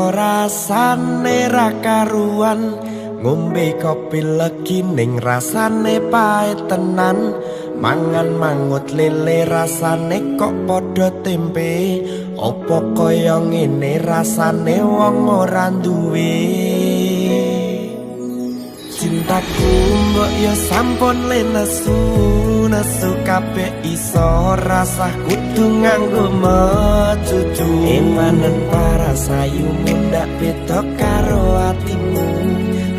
Tresno rasane ra karuan, ngombe kopi legi ning rasane pahit tenan. Mangan mangut lele rasane kok padha tempe. Apa kaya ngene rasane wong ora duwe. Cintaku mbok yo sampun le nesu, nesu kabeh iso rasah kudu nganggo mecucu. Emanen para sayu mundak beda karo atimu,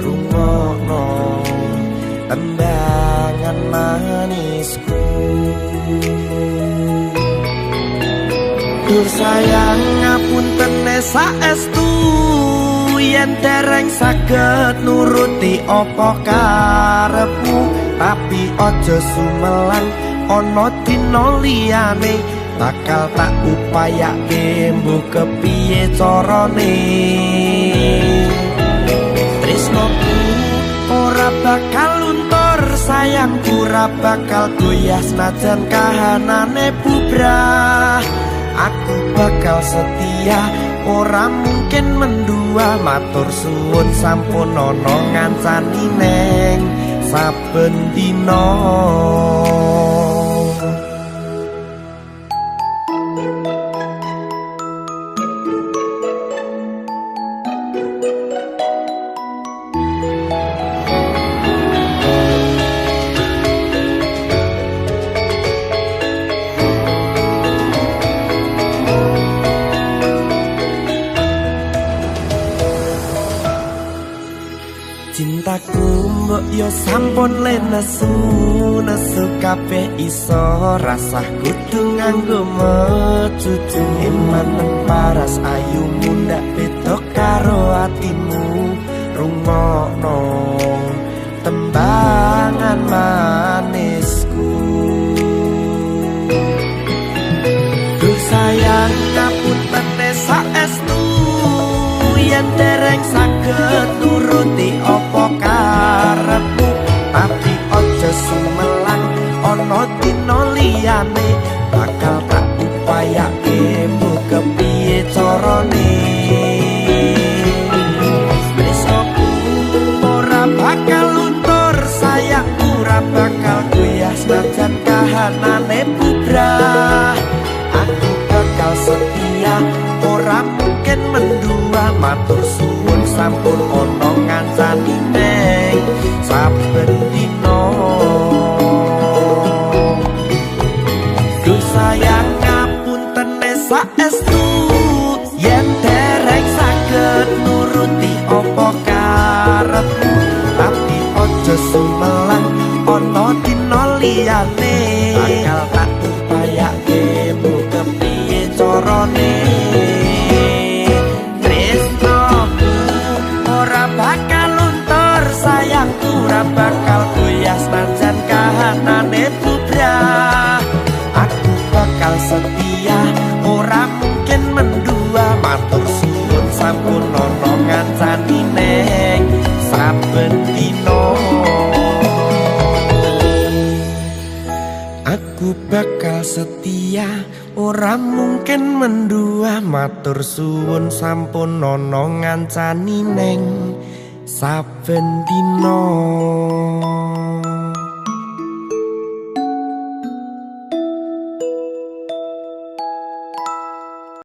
rungokno tembangan manisku. Dur sayang ngapuntene saestu, yen dereng saged nuruti apa karepmu. Tapi aja sumelang ana dina liyane, bakal tak upayake mbuh kepiye carane. Tresnoku ora bakal luntur, sayangku ora bakal goyah senajan kahanane bubrah. Aku bakal setia, ora mungkin mendua. Matur suwun sampun ana ngancani neng saben dina. Cintaku mbok yo sampun le nesu, nesu kabeh iso rasah kudu nganggo mecucu. Emanen paras ayu mundak beda karo atimu, rungokno tembangan manisku. Duh sayang ngapuntene saestu, yen dereng saged nuruti apa karepmu. Tapi aja sumelang ana dina liyane, bakal tak upayake mbuh kepiye carane. Tresnoku ora bakal luntur, sayangku ora bakal goyah senajan kahanane bubrah. Aku bakal setia, ora mungkin mendua. Matur suwun sampun ana ngancani neng saben dina. Duh sayang ngapuntene saestu, yen dereng saged nuruti apa karepmu. Tapi aja sumelang ana dina liyane, bakal tak upayake mbuh kepiye carane. Tresnoku ora bakal luntur, sayangku ora bakal goyah senajan kahanane bubrah. Aku bakal setia, ora mungkin mendua. Matur suwun sampun ana ngancani neng saben dina. Aku bakal setia, ora mungkin mendua. Matur suwun sampun ana ngancani neng saben dina.